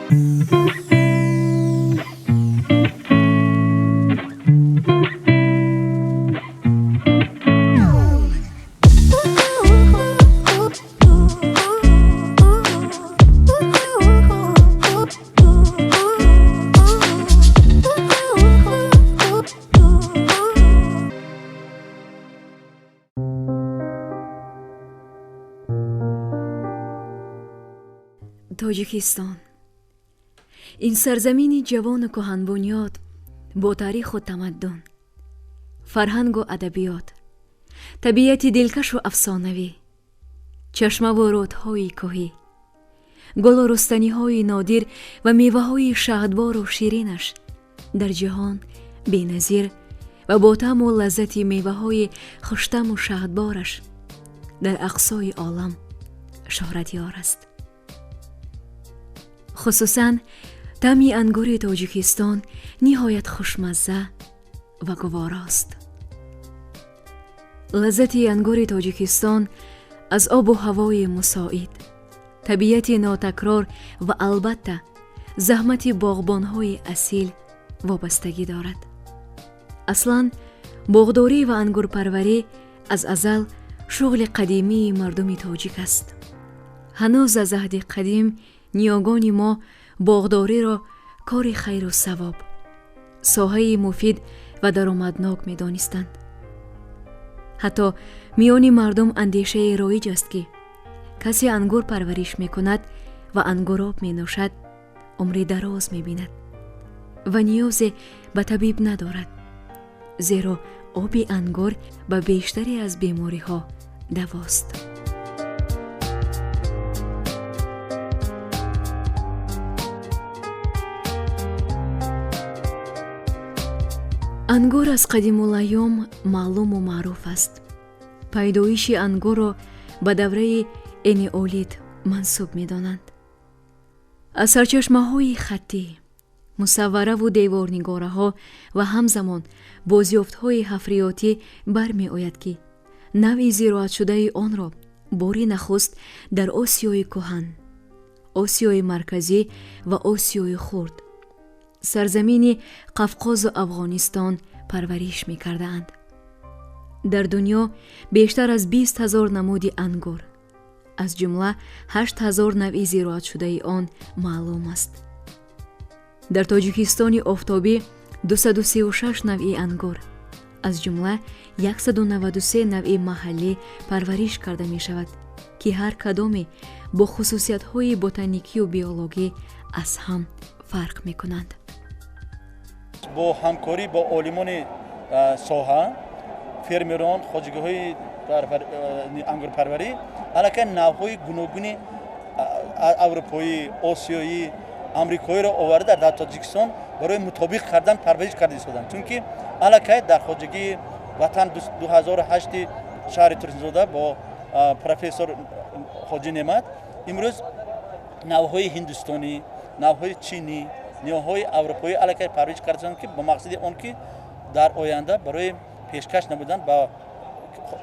Тоҷикистон, ин сарзамини ҷавону кӯҳанбунёд бо таъриху тамаддун, фарҳангу адабиёт, табиати дилкашу афсонавӣ, чашмаву рӯдҳои кӯҳӣ, гулу рустаниҳои нодир ва меваҳои шаҳдбору ширинаш дар ҷаҳон беназир ва бо таъму лаззати меваҳои хуштаму шаҳдбораш дар ақсои олам шӯҳратёр аст. Хусусан таъми ангури Тоҷикистон ниҳоят хушмазза ва гуворост. Лаззати ангури Тоҷикистон аз обу ҳавои мусоид, табиати нотакрор ва албатта заҳмати боғбонҳои асил вобастагӣ дорад. Аслан боғдорӣ ва ангурпарварӣ аз азал шуғли қадимии мардуми тоҷик аст. Ҳанӯз аз аҳди қадим ниёгони мо боғдориро кори хайру савоб, соҳаи муфид ва даромаднок медонистанд. Ҳатто миёни мардум андешаи роиҷ аст, ки касе ангур парвариш мекунад ва ангуроб менӯшад, умри дароз мебинад ва ниёзе ба табиб надорад, зеро оби ангур ба бештаре аз бемориҳо давост. Ангур аз қадимулайём маълуму маъруф аст. Пайдоиши ангурро ба давраи энеолит мансуб медонанд. Аз сарчашмаҳои хаттӣ, мусаввараву деворнигораҳо ва ҳамзамон бозёфтҳои ҳафриётӣ бармеояд, ки навъи зироатшудаи онро бори нахуст дар Осиёи кӯҳан, Осиёи Марказӣ ва Осиёи Хурд, сарзамини Қавқозу Афғонистон парвариш мекардаанд. Дар дунё бештар аз 20 000 намуди ангур, аз ҷумла 8000 навъи зироатшудаи он маълум аст. Дар Тоҷикистони офтобӣ 236 навъи ангур, аз ҷумла 193 навъи маҳаллӣ парвариш карда мешавад, ки ҳар кадоме бо хусусиятҳои ботаникию биологӣ аз ҳам фарқ мекунанд. Бо ҳамкорӣ бо олимони соҳа, фермерон, хоҷагиҳои ангурпарварӣ аллакай навъҳои гуногуни аврупоӣ, осиёӣ, амрикоиро оварда дар Тоҷикистон барои мутобиқ кардан парвариш карда истоданд. Чунки аллакай дар хоҷагии Ватан 2008 шаҳри Турсунзода бо профессор Хоҷӣ Неъмат имрӯз навъҳои ҳиндустонӣ, навъҳои чинӣ, навъҳои аврупоӣ аллакай парвариш карда, ки бо мақсади он ки дар оянда барои пешкаш намудан ба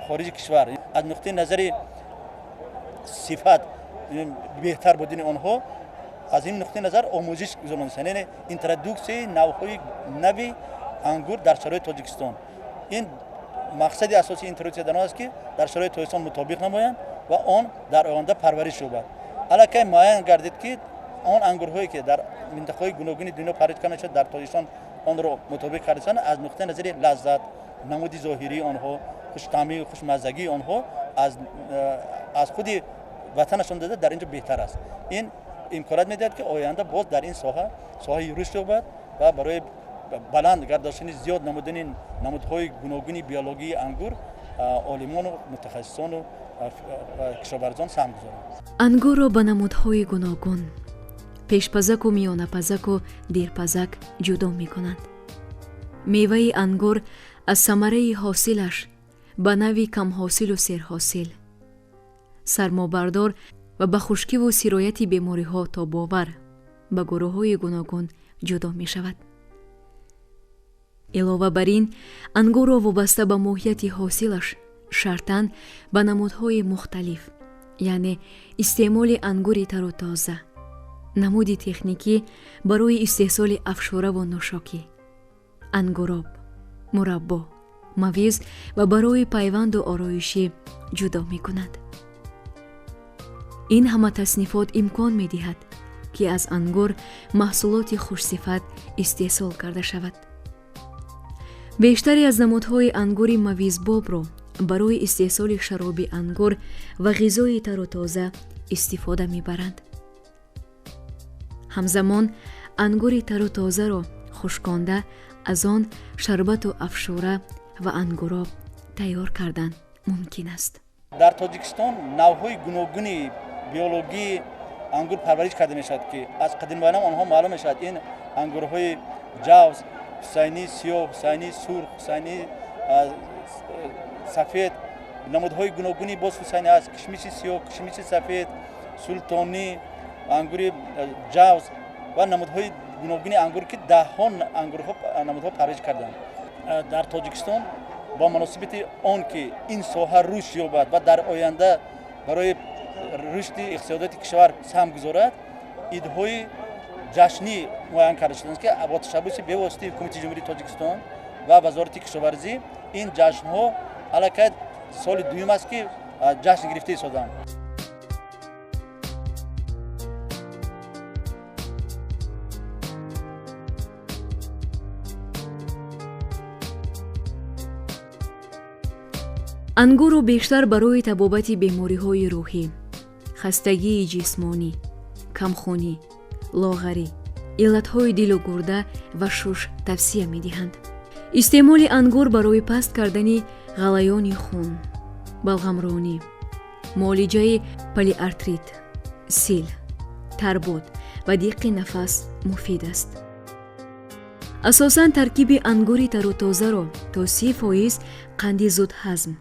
хориҷи кишвар аз нуқтаи назари сифат беҳтар будани онҳо, аз ин нуқтаи назар омӯзиш гузарониста, яъне интродуксияи навъҳои нави ангур дар шароити Тоҷикистон. Ин мақсади асосии интродуксия дар он аст, ки дар шароити Тоҷикистон мутобиқ намоянд ва он дар оянда парвариш ёбад. Аллакай муайян гардид, ки он ангурҳое ки дар минтақаҳои гуногуни дунё парвариш карда мешавад, дар Тоҷикистон онро мутобиқ карда, аз нуқтаи назари лаззат, намуди зоҳирии онҳо, хуштаъмию хушмаззагии онҳо аз худи ватанашон дида дар ин ҷо беҳтар аст. Ин имконият медиҳад, ки оянда боз дар ин соҳа соҳаи рушд ёбад ва барои баланд гардоштани, зиёд намудани намудҳои гуногуни биологии ангур олимону мутахассисону кишоварзон саҳм гузоранд. Ангурро ба намудҳои гуногун, пешпазаку миёнапазаку дерпазак ҷудо мекунанд. Меваи ангур аз самараи ҳосилаш ба навъи камҳосилу серҳосил, сармобардор ва ба хушкиву сирояти бемориҳо тобовар ба гурӯҳҳои гуногун ҷудо мешавад. Илова бар ин, ангурро вобаста ба моҳияти ҳосилаш шартан ба намудҳои мухталиф, яъне истеъмоли ангури тару тоза, Намуди техникӣ барои истеҳсоли афшураву нӯшокӣ, ангуроб, мураббо, мавиз ва барои пайванду ороишӣ ҷудо мекунад. Ин ҳама таснифот имкон медиҳад, ки аз ангур маҳсулоти хушсифат истеҳсол карда шавад. Бештаре аз намудҳои ангури мавизбобро барои истеҳсоли шароби ангур ва ғизои тару тоза истифода мебаранд. Ҳамзамон ангури тару тозаро хушконда аз он шарбату афшура ва ангуроб тайёр кардан мумкин аст. Дар Тоҷикистон навъҳои гуногуни биологии ангур парвариш карда мешавад, ки аз қадимайнам онҳо маълум мешавад. Ин ангурҳои ҷавз, ҳусайнии сиёҳ, ҳусайнии сурх, ҳусайнии сафед, намудҳои гуногуни боз ҳусайни аст, кишмиши сиёҳ, кишмиши сафед, султонӣ, ангури ҷавз ва намудҳои гуногуни ангур, ки даҳҳо ангурҳо намудҳо парвариш карданд. Дар Тоҷикистон бо муносибати он ки ин соҳа рушд ёбад ва дар оянда барои рушди иқтисодиёти кишвар саҳм гузорад, идҳои ҷашнӣ муайян карда шуданд, ки бо ташаббуси бевоситаи Ҳукумати Ҷумҳурии Тоҷикистон ва Вазорати кишоварзӣ ин ҷашнҳо аллакай соли дуюм аст, ки ҷашн гирифта истоданд. Ангурро бештар барои табобати бемориҳои рӯҳӣ, хастагии ҷисмонӣ, камхунӣ, лоғарӣ, иллатҳои дилу гурда ва шуш тавсия медиҳанд. Истеъмоли ангур барои паст кардани ғалаёни хун, балғамронӣ, муолиҷаи полиартрит, сил, тарбод ва диққи нафас муфид аст. Асосан таркиби ангури тару тозаро то 30% қанди зудҳазм,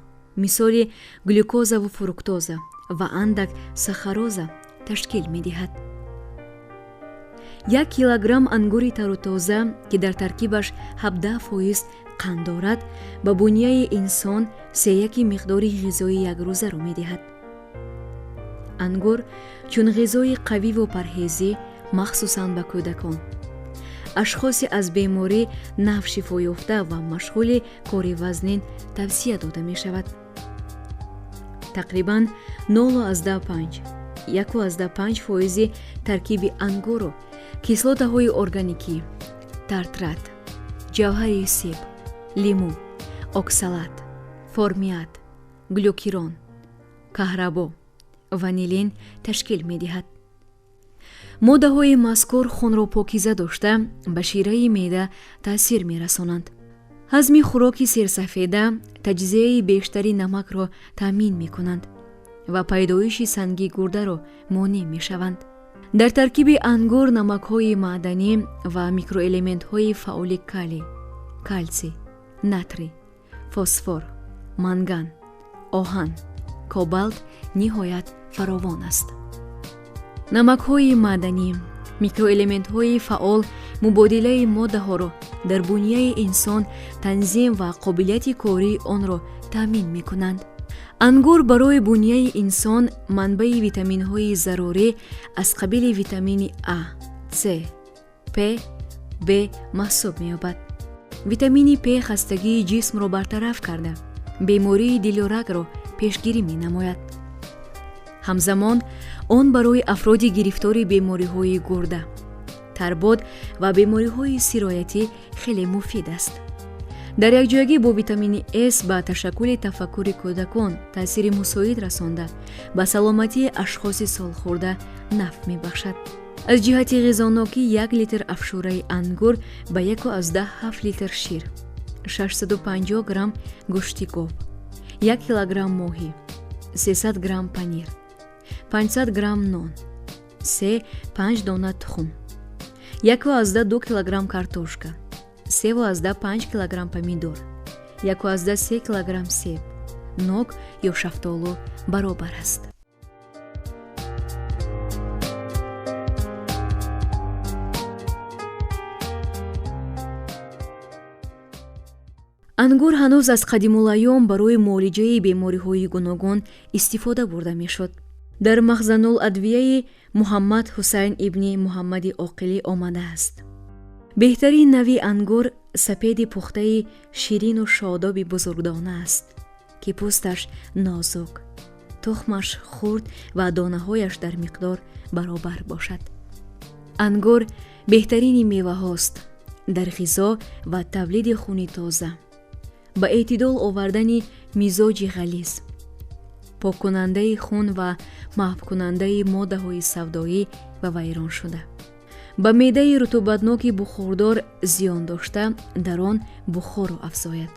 мисоли глюкозаву фруктоза ва андак сахароза ташкил медиҳад. 1 килограмм ангури тару тоза, ки дар таркибаш 17% қанд дорад, ба буняи инсон сеяки миқдори ғизои якрӯзаро медиҳад. Ангур чун ғизои қавиву парҳезӣ, махсусан ба кӯдакон, ашхоси аз беморӣ нав шифоёфта ва машғули кори вазнин тавсия дода мешавад. Тақрибан 0,5, 1,5% таркиби ангурро кислотаҳои органикӣ, тартрат, ҷавҳари себ, лимӯ, оксалат, формиат, глюкирон, каҳрабо, ванилин ташкил медиҳад. Моддаҳои мазкур хунро покиза дошта, ба шираи меъда таъсир мерасонанд. Ҳазми хӯроки серсафеда, таҷзияи бештари намакро таъмин мекунанд ва пайдоиши санги гурдаро монеъ мешаванд. Дар таркиби ангур намакҳои маъданӣ ва микроэлементҳои фаъоли калий, калсий, натрий, фосфор, манган, оҳан, кобалт ниҳоят фаровон аст. Намакҳои маъданӣ, микроэлементҳои фаъол мубодилаи моддаҳоро дар буняи инсон танзим ва қобилияти кории онро таъмин мекунанд. Ангур барои буняи инсон манбаи витаминҳои зарурӣ аз қабили витамини А, С, П, Б маҳсуб меёбад. Витамини П хастагии ҷисмро бартараф карда, бемории дилу рагро пешгирӣ менамояд. Ҳамзамон он барои афроди гирифтори бемориҳои гурда, тарбод ва бемориҳои сироятӣ хеле муфид аст. Дар якҷоягӣ бо витамини С ба ташаккули тафаккури кӯдакон таъсири мусоид расонда, ба саломатии ашхоси солхӯрда нафъ мебахшад. Аз ҷиҳати ғизонокӣ 1 литр афшураи ангур ба 1,7 литр шир, 650 грамм гӯшти гов, 1 килограмм моҳӣ, 300 грамм панир, 500 грамм нон, 3-5 дона тухм, 1,2 килограмм картошка, 3,5 килограмм помидор, 1,3 килограмм себ, нок ё шафтолу баробар аст. Ангур ҳанӯз аз қадимулайём барои муолиҷаи бемориҳои гуногун истифода бурда мешуд. Дар Махзанул Адвияи Муҳаммад Ҳусайн ибни Муҳаммади Оқилӣ омадааст. Беҳтарин нави ангур сапеди пухтаи ширину шодоби бузургдона аст, ки пӯсташ нозук, тухмаш хурд ва донаҳояш дар миқдор баробар бошад. Ангур беҳтарини меваҳост дар ғизо ва тавлиди хуни тоза, ба эътидол овардани мизоҷи ғализ, поккунандаи хун ва маҳвкунандаи моддаҳои савдоӣ ва вайроншуда. Ба меъдаи рутубатноки бухордор зиён дошта, дар он бухорро афзояд.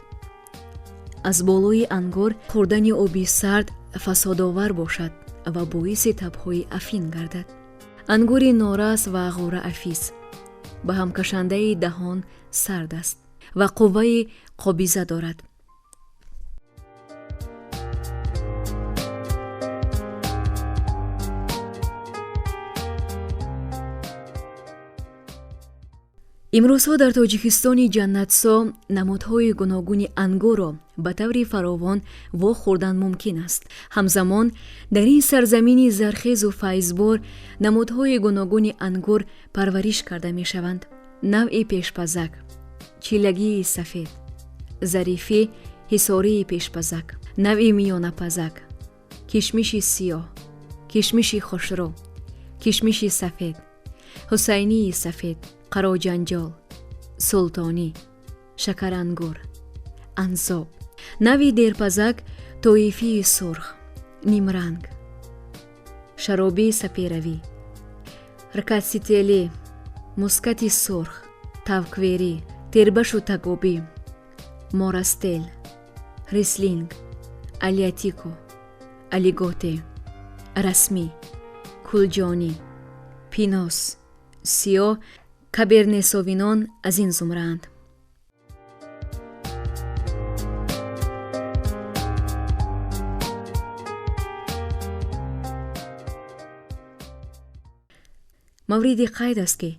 Аз болои ангур хӯрдани оби сард фасодовар бошад ва боиси табҳои афин гардад. Ангури норас ва ғӯраафиз ба ҳамкашандаи даҳон сард аст ва қувваи қобиза дорад. Имрӯзҳо дар Тоҷикистони ҷаннатсо намудҳои гуногуни ангурро ба таври фаровон вохӯрдан мумкин аст. Ҳамзамон дар ин сарзамини зархезу файзбор намудҳои гуногуни ангур парвариш карда мешаванд. Навъи пешпазак, чилагии сафед, зарифӣ, ҳисории пешпазак, навъи миёнапазак, кишмиши сиёҳ, кишмиши хушрӯ, кишмиши сафед, ҳусайнии сафед, қароҷанҷол, султонӣ, шакарангур, анзоб, нави дерпазак, тоифии сурх, нимранг, шаробии саперавӣ, ркатсителӣ, мускати сурх, тавкверӣ, тербашу тагобӣ, морастел, рислинг, алиатико, алиготе, расмӣ, кулҷонӣ, пинос, сиёҳ, каберне совинон аз ин зумраанд. Мавриди қайд аст, ки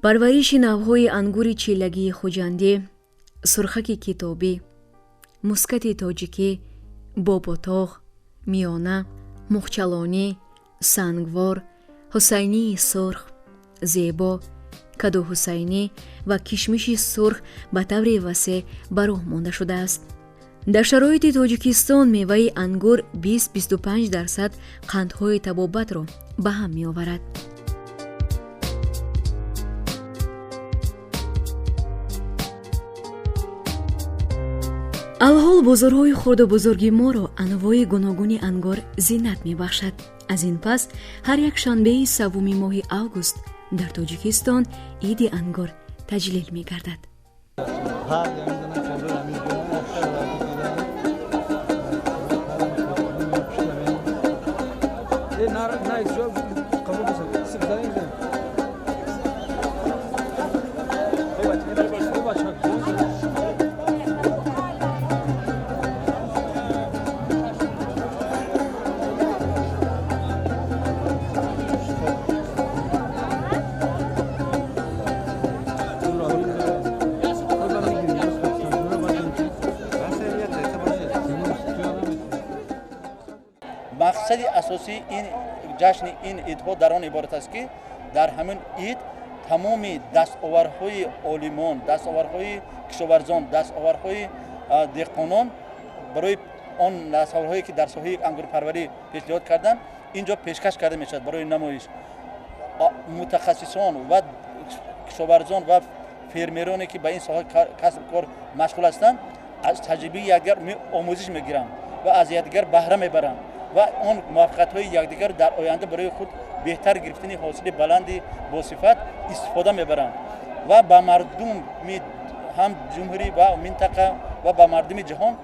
парвариши навъҳои ангури чилагии хуҷандӣ, сурхаки китобӣ, мускати тоҷикӣ, боботоғ, миёна, мухчалонӣ, сангвор, ҳусайнии сурх, зебо, кадуҳусайнӣ ва кишмиши сурх ба таври васеъ ба роҳ монда шудааст. Дар шароити Тоҷикистон меваи ангур 20-25% қандҳои табобатро ба ҳам меоварад. Алҳол бозорҳои хурду бузурги моро анвои гуногуни ангур зинат мебахшад. Аз ин пас ҳар як шанбеи севуми моҳи август дар Тоҷикистон иди ангур таҷлил мегардад. Мақсади асосии ин ҷашни ин идҳо дар он иборат аст, ки дар ҳамин ид тамоми дастовардҳои олимон, дастовардҳои кишоварзон, дастовардҳои деҳқонон барои он дастовардҳое ки дар соҳаи ангурпарварӣ пешниҳод карданд, ин ҷо пешкаш карда мешавад барои намоиш. Мутахассисон ва кишоварзон ва фермероне ки ба ин соҳа касб кор машғул ҳастанд, аз таҷрибаи якдигар омӯзиш мегиранд ва аз якдигар баҳра мебаранд ва он муваффақиятҳои якдигар дар оянда барои худ беҳтар гирифтани ҳосили баланди босифат истифода мебаранд ва ба мардуми ҳам ҷумҳурӣ ва минтақа ва ба мардуми ҷаҳон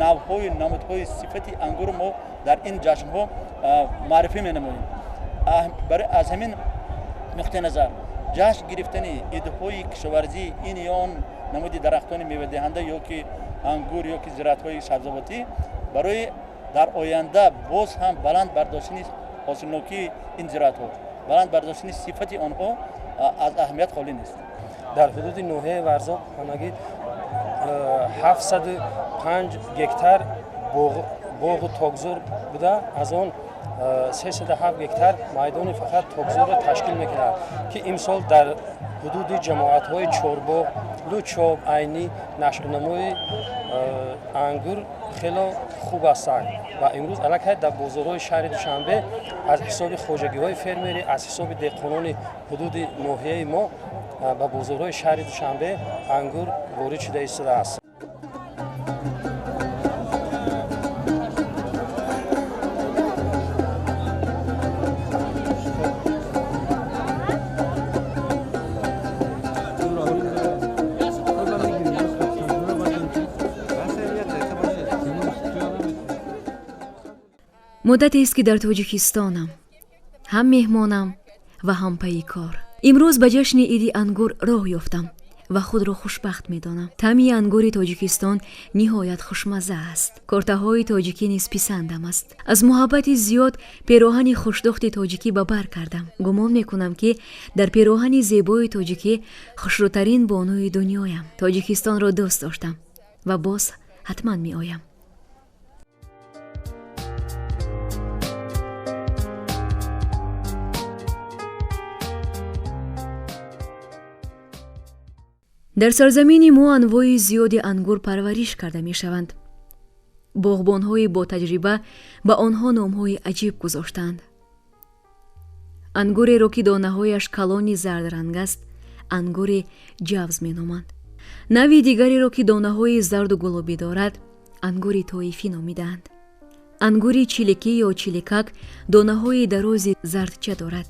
навъҳои намудҳои сифати ангурро мо дар ин ҷашнҳо муаррифӣ менамоем. Аз ҳамин нуқтаи назар ҷашн гирифтани идҳои кишоварзии ин ё он намуди дарахтони мевадиҳанда ё ки ангур ё ки зираатҳои сабзавотӣ барои дар оянда боз ҳам баланд бардоштани ҳосилнокии ин зираатҳо, баланд бардоштани сифати онҳо аз аҳамият холӣ нест. Дар ҳудуди ноҳияи Варзоб ҳамагӣ 705 гектар боғу токзор буда, аз он 307 гектар майдони фақат токзорро ташкил мекунад, ки имсол дар ҳудуди ҷамоатҳои Чорбоғ, Лучоб, Айнӣ нашъунамои ангур хело хуб ҳастанд ва имрӯз аллакай дар бозорҳои шаҳри Душанбе аз ҳисоби хоҷагиҳои фермерӣ, аз ҳисоби деҳқонони ҳудуди ноҳияи мо ба бозорҳои шаҳри Душанбе ангур ворид шуда истодааст. Муддатест, ки дар Тоҷикистонам, ҳам меҳмонам ва ҳам пайи кор. Имрӯз ба ҷашни Иди ангур роҳ ёфтам ва худро хушбахт медонам. Таъми ангури Тоҷикистон ниҳоят хушмазза аст. Кортаҳои тоҷикӣ низ писандам аст. Аз муҳаббати зиёд пероҳани хушдухти тоҷикӣ ба бар кардам. Гумон мекунам, ки дар пероҳани зебои тоҷикӣ хушрӯтарин бонуи дунёям. Тоҷикистонро дӯст доштам ва боз ҳатман меоям. Дар сарзамини мо анвои зиёди ангур парвариш карда мешаванд. Боғбонҳои ботаҷриба ба онҳо номҳои аҷиб гузоштаанд. Ангуреро, ки донаҳояш калони зардранг аст, ангури ҷавз меноманд. Нави дигареро, ки донаҳои зарду гулобӣ дорад, ангури тоифӣ номидаанд. Ангури чиликӣ ё чиликак донаҳои дарози зардча дорад.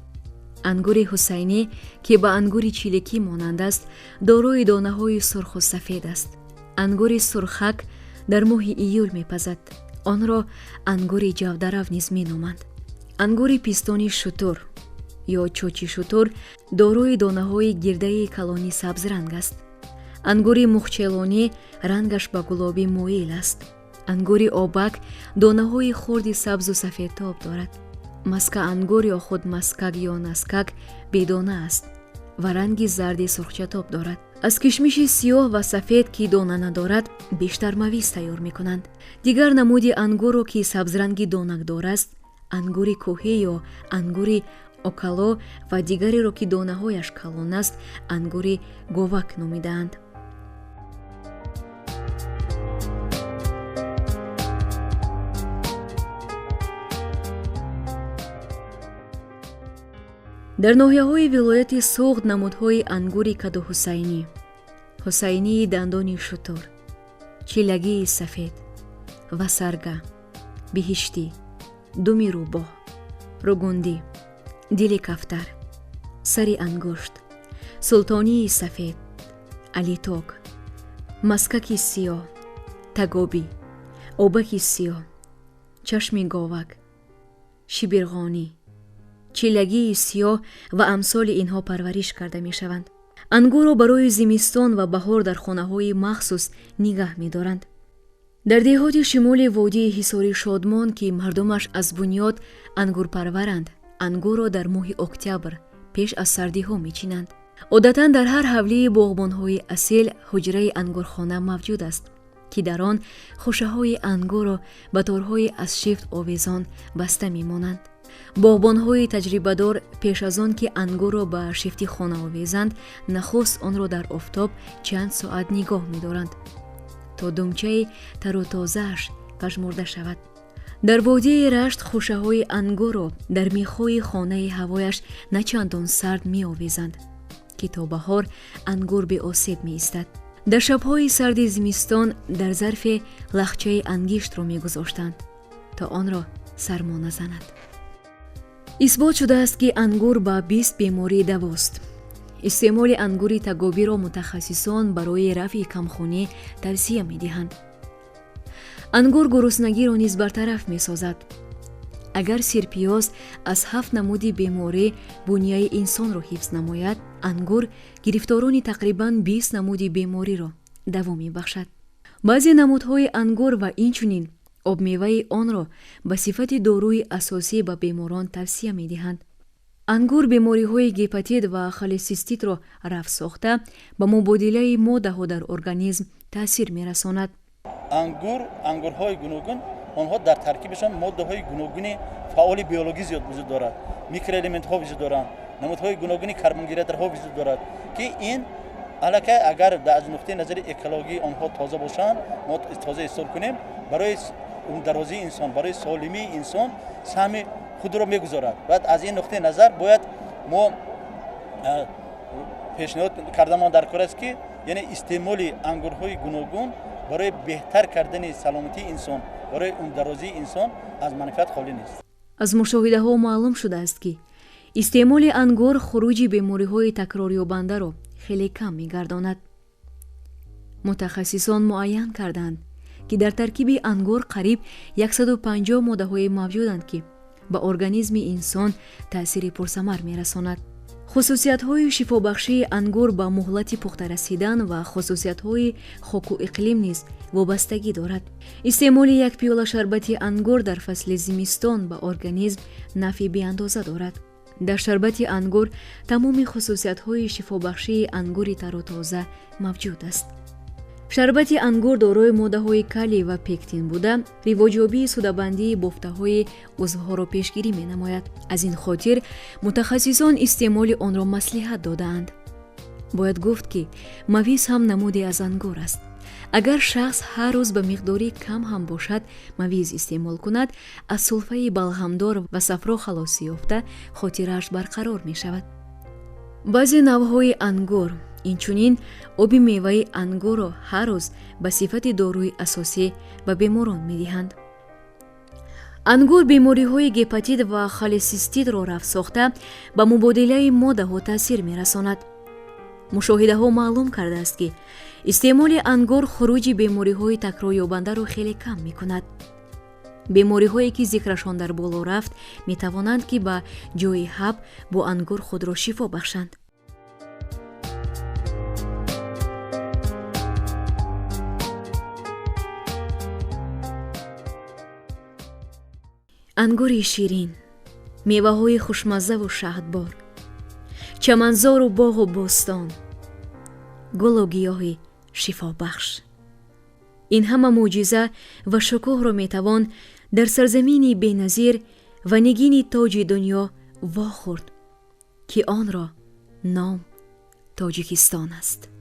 Ангури ҳусайнӣ, ки ба ангури чиликӣ монанд аст, дорои донаҳои сурху сафед аст. Ангури сурхак дар моҳи июл мепазад. Онро ангури ҷавдарав низ меноманд. Ангури пистони шутур ё чочи шутур дорои донаҳои гирдаи калони сабзранг аст. Ангури мухчелонӣ рангаш ба гулобӣ моил аст. Ангури обак донаҳои хурди сабзу сафедтоб дорад. Маска ангур ё худ маскак ё наскак бедона аст ва ранги зарди сурхчатоб дорад. Аз кишмиши сиёҳ ва сафед, ки дона надорад, бештар мавиз тайёр мекунанд. Дигар намуди ангурро, ки сабзранги донакдор аст, ангури кӯҳӣ ё ангури окало ва дигареро, ки донаҳояш калон аст, ангури говак номидаанд. Дар ноҳияҳои вилояти Суғд намудҳои ангури кадуҳусайнӣ, ҳусайнии дандони шутур, чилагии сафед ва сарга, биҳиштӣ, думи рӯбоҳ, ругундӣ, дили кафтар, сари ангушт, султонии сафед, алиток, маскаки сиёҳ, тагобӣ, обаки сиёҳ, чашми говак, шибирғонӣ, чилагии сиёҳ ва амсоли инҳо парвариш карда мешаванд. Ангурро барои зимистон ва баҳор дар хонаҳои махсус нигаҳ медоранд. Дар деҳоти шимоли водии Ҳисори Шодмон, ки мардумаш аз бунёд ангурпарваранд, ангурро дар моҳи октябр пеш аз сардиҳо мечинанд. Одатан дар ҳар ҳавлии боғбонҳои асил ҳуҷраи ангурхона мавҷуд аст, ки дар он хушаҳои ангурро ба торҳои аз шифт овезон баста мемонанд. Боғбонҳои таҷрибадор пеш аз он ки ангурро ба шифти хона овезанд, нахуст онро дар офтоб чанд соат нигоҳ медоранд, то думчаи тару тозааш пажмурда шавад. Дар водии Рашт хушаҳои ангурро дар мехҳои хонаи ҳавояш начандон сард меовезанд, ки то баҳор ангур беосеб меистад. Дар шабҳои сарди зимистон дар зарфе лахчаи ангиштро мегузоштанд, то онро сармо назанад. Исбот шудааст, ки ангур ба 20 беморӣ давост. Истеъмоли ангури тагобиро мутахассисон барои рафъи камхунӣ тавсия медиҳанд. Ангур гуруснагиро низ бартараф месозад. Агар сирпиёз аз 7 намуди беморӣ бунияи инсонро ҳифз намояд, ангур гирифторони тақрибан 20 намуди бемориро даво мебахшад. Баъзе намудҳои ангур ва инчунин обмеваи онро ба сифати доруи асосӣ ба беморон тавсия медиҳанд. Ангур бемориҳои гепатит ва холесиститро рафъ сохта, ба мубодилаи моддаҳо дар организм таъсир мерасонад. Ангурҳои гуногун, онҳо дар таркибашон моддаҳои гуногуни Фаъоли биологӣ зиёд вуҷуд дорад, микроэлементҳо вуҷуд доранд, намудҳои гуногуни карбонгидратҳо вуҷуд дорад, ки ин аллакай агар аз нуқтаи назари экологӣ онҳо тоза бошанд, мо тоза истеҳсол кунем, барои дарозии инсон, барои солимии инсон саҳми худро мегузорад. Баъд аз ин нуқтаи назар бояд мо пешниҳод кардамон дар кор аст, ки яъне истеъмоли ангурҳои гуногун барои беҳтар кардани саломатии инсон, барои умрдарозии инсон аз манфиат холӣ нест. Аз мушоҳидаҳо маълум шудааст, ки истеъмоли ангур хуруҷи бемориҳои такрорёбандаро хеле кам мегардонад. Мутахассисон муайян карданд, ки дар таркиби ангур қариб 150 моддаҳое мавҷуданд, ки ба организми инсон таъсири пурсамар мерасонад. Хусусиятҳои шифобахшии ангур ба муҳлати пухта расидан ва хусусиятҳои хоку иқлим низ вобастагӣ дорад. Истеъмоли як пиёла шарбати ангур дар фасли зимистон ба организм нафъи беандоза дорад. Дар шарбати ангур тамоми хусусиятҳои шифобахшии ангури тару тоза мавҷуд аст. Шарбати ангур дорои моддаҳои калий ва пектин буда, ривоҷёбии судабандии бофтаҳои узвҳоро пешгирӣ менамояд. Аз ин хотир мутахассисон истеъмоли онро маслиҳат додаанд. Бояд гуфт, ки мавиз ҳам намуде аз ангур аст. Агар шахс ҳар рӯз ба миқдори кам ҳам бошад мавиз истеъмол кунад, аз сулфаи балғамдор ва сафро халосӣ ёфта, хотирааш барқарор мешавад. Баъзе навъҳои ангур, инчунин оби меваи ангурро ҳар рӯз ба сифати доруи асосӣ ба беморон медиҳанд. Ангур бемориҳои гепатит ва холесиститро рафт сохта, ба мубодилаи моддаҳо таъсир мерасонад. Мушоҳидаҳо маълум кардааст, ки истеъмоли ангур хуруҷи бемориҳои такрорёбандаро хеле кам мекунад. Бемориҳое, ки зикрашон дар боло рафт, метавонанд, ки ба ҷои ҳаб бо ангур худро шифо бахшанд. Ангури ширин, меваҳои хушмаззаву шаҳдбор, чаманзору боғу бӯстон, гулу гиёҳи шифобахш, ин ҳама мӯъҷиза ва шукӯҳро метавон дар сарзамини беназир ва нигини тоҷи дунё вохӯрд, ки онро ном Тоҷикистон аст.